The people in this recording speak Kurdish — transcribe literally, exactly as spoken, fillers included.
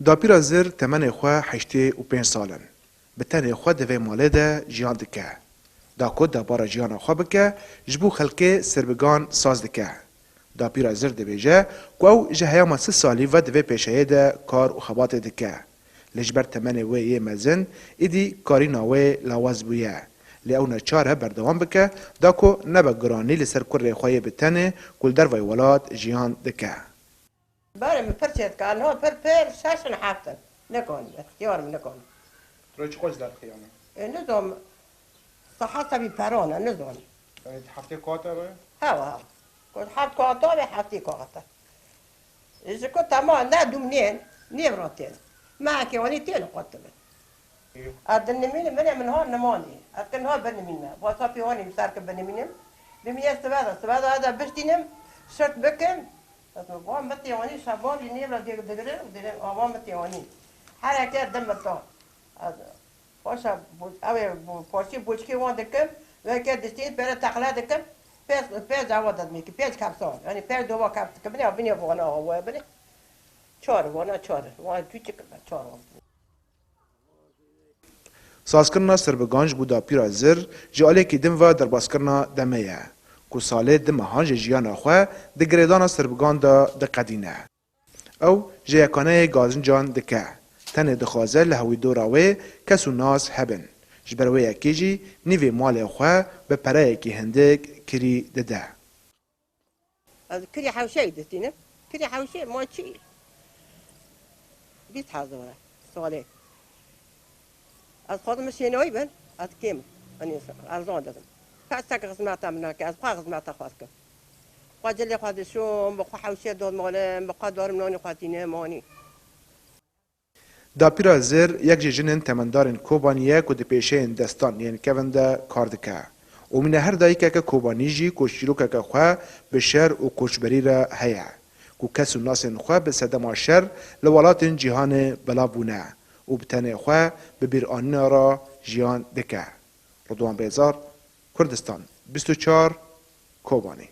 Dapîra Zir temenê xwe heştê û pênc sal in. Bi tenê xwe di vê malê de jiyan dike. Da ku debara jiyana xwe bike, ji bo xelkê sirbigan saz dike. Dapîra Zir dibêje ku ew ji heyama sî salî ve di vê pêşeyê de kar û xebatê dike. Lê ji ber temenê wê yê mezin, êdî karîna wê lawaz bûye. Lê ew neçar e berdewam bike, da ku nebe giranî li ser kurê xwe yê bi tenê ku li dervayê welat jiyan dike. Berê min pir çêdike, niha pir pir şeş in heft in. Nikanim, ixtiyar min nikanim. Tu çi qas derxiyane? E, nizam, saha sebî perane, nizam. Yani heftê kate be? Hewa, hewa. Ku heft kate be, heftê kate. E, ji ku tema ne dûm nên, nêvratên. Mehekê wanî tên qutibin. Ez dinimînim, min ê min har nimanî. Ez kin har binimînme. WhatsAppê wanî ser ki binimînim. Bimîne sibeda. Sibeda ez ê biştînim, şirt bikim. Ez van mitê wanî şevan jî nêvra digirin û dirin ava mitê wanî. Hereke di mita. Ez, paşa bu-, ew ê bu-, paşî boçkê wan dikim. Weke diştîn pere teqle dikim. Pêz, pêz awa dedmîki, pêz kepsan. Yani pêz dova keps dikim. Binê, binê vana awa binê. Çar vana çar. Wan küçük çar wan. Sazkirina sirbigan ji bo Dapîra Zir ji aliyekî din ve derbaskirina demê ye, ku salê du mehan ji jiyana xwe di girêdana sirbigan de diqedîne. Ew ji yekaneyê gazincan dike, tenê dixwaze li hewî dora wê kes û nas hebin. Ji ber wê yekê jî nîvê malê xwe bi pereyekî hindik kirî dide. Ez kirî hewşeyê distînim. Kirî hewşeyê ma çi? Bîst hezar e salê. Ez xwazim şênayî bin, ez kêm, yanî erzan didim. Kesek xizmeta min nake, ez xwe xizmeta xwe dikim. Xwe cilê xwe dişom, bi xwe hewşê dod malim, bi xwe darim nanê xwe tînim, anî. Dapîra Zir yek ji jinên temendarên Kobanî ye ku di pêşeyên destan yên kevin de kar dike û mîna her dayikeke Kobanî jî ku çîrokeke xwe bi şer û koçberî re heye, ku kes û nasên xwe bi sedema şer li welatên cîhanê belav bûne û bi tenê xwe bi bîranîna re jiyan dike. Ridwan Bêzar, Kurdistan bîst û çar, Kobanî.